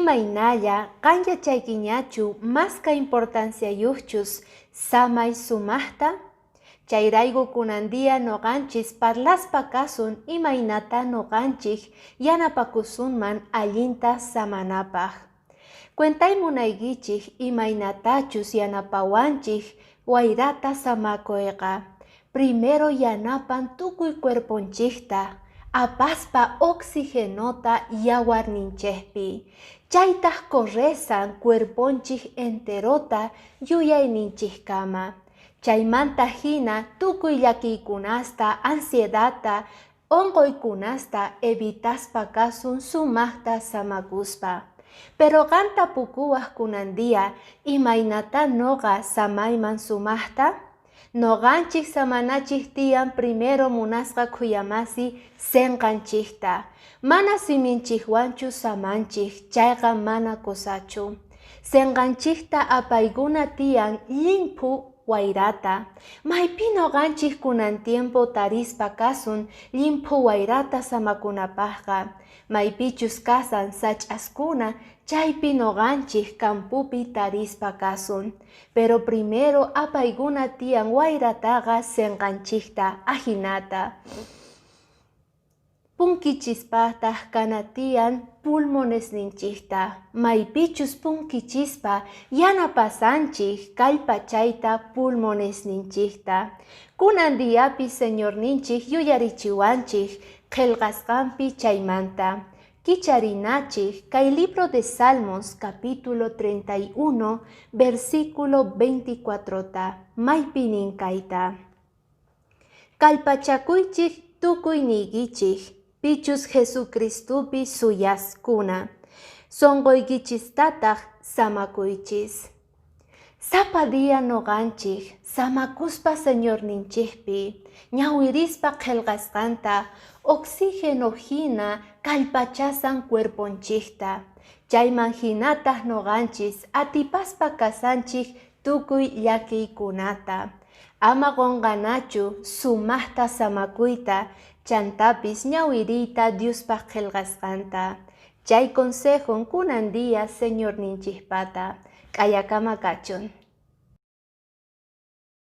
Imaynalla, qan yachaykiñachu maska importanciayuqchus samay sumaqta? Chayrayku kunan día noqanchis parlaspa kasun imaynata noqanchik yanapakusunman allinta samanapaq. Cuentay munaykichik imaynatachus yanapawanchik wayrata samakuyqa. Primero yanapan tukuy cuerponchikta, apaspa oxigenota yawarninchikpi. Chaytaq corresan cuerponchik enterota yuyayninchikkama. Chaymanta hina tukuy llakiykunasta, ansiedadta, onqoykunasta evitaspa kasun sumaqta samakuspa. Pero qan tapukuwaq kunan día, imaynata noqa samayman sumaqta? Noqanchik samanachik tiyan primero munasqa khuyamasi senqanchikta. Mana siminchikwanchu samanchik, chayqa mana kusachu. Senqanchikta apaykuna tiyan llimphu wayrata. Maypi noqanchik kunan tiempo tarispa kasun llimphu wayrata samakunapaqqa. Maypichus kasan sach'askuna, chaypi noqanchik campopi tarispa kasun. Pero primero apaykuna tiyan wayrataqa senqanchikta ajinata. Punkichispataq kana tiyan pulmonesninchikta. Maypichus punkichispa yanapasanchik kallpachayta pulmonesninchikta. Kunan diapi Señorninchik yuyarichiwanchik qillqasqanpi chaymanta. Kicharinachik kay libro de Salmos capítulo 31 versículo 24ta maypi nin kayta. Kallpachakuychik tukuyniykichik pichus Jesucristopi suyaskuna. Sonqoykichistataq samakuychis. Sapa día noqanchik samakuspa Señorninchikpi ñawirispa qillqasqanta oxígeno hina kallpachasan cuerponchikta. Chayman hinataq noqanchis atipaspa kasanchik tukuy llakiykunata. Ama qunqanachu sumaqta samakuyta chantapis ñawiriyta Diospaq qillqasqanta. Chay consejon kunan día Señorninchikpata. K'ayakama kachun.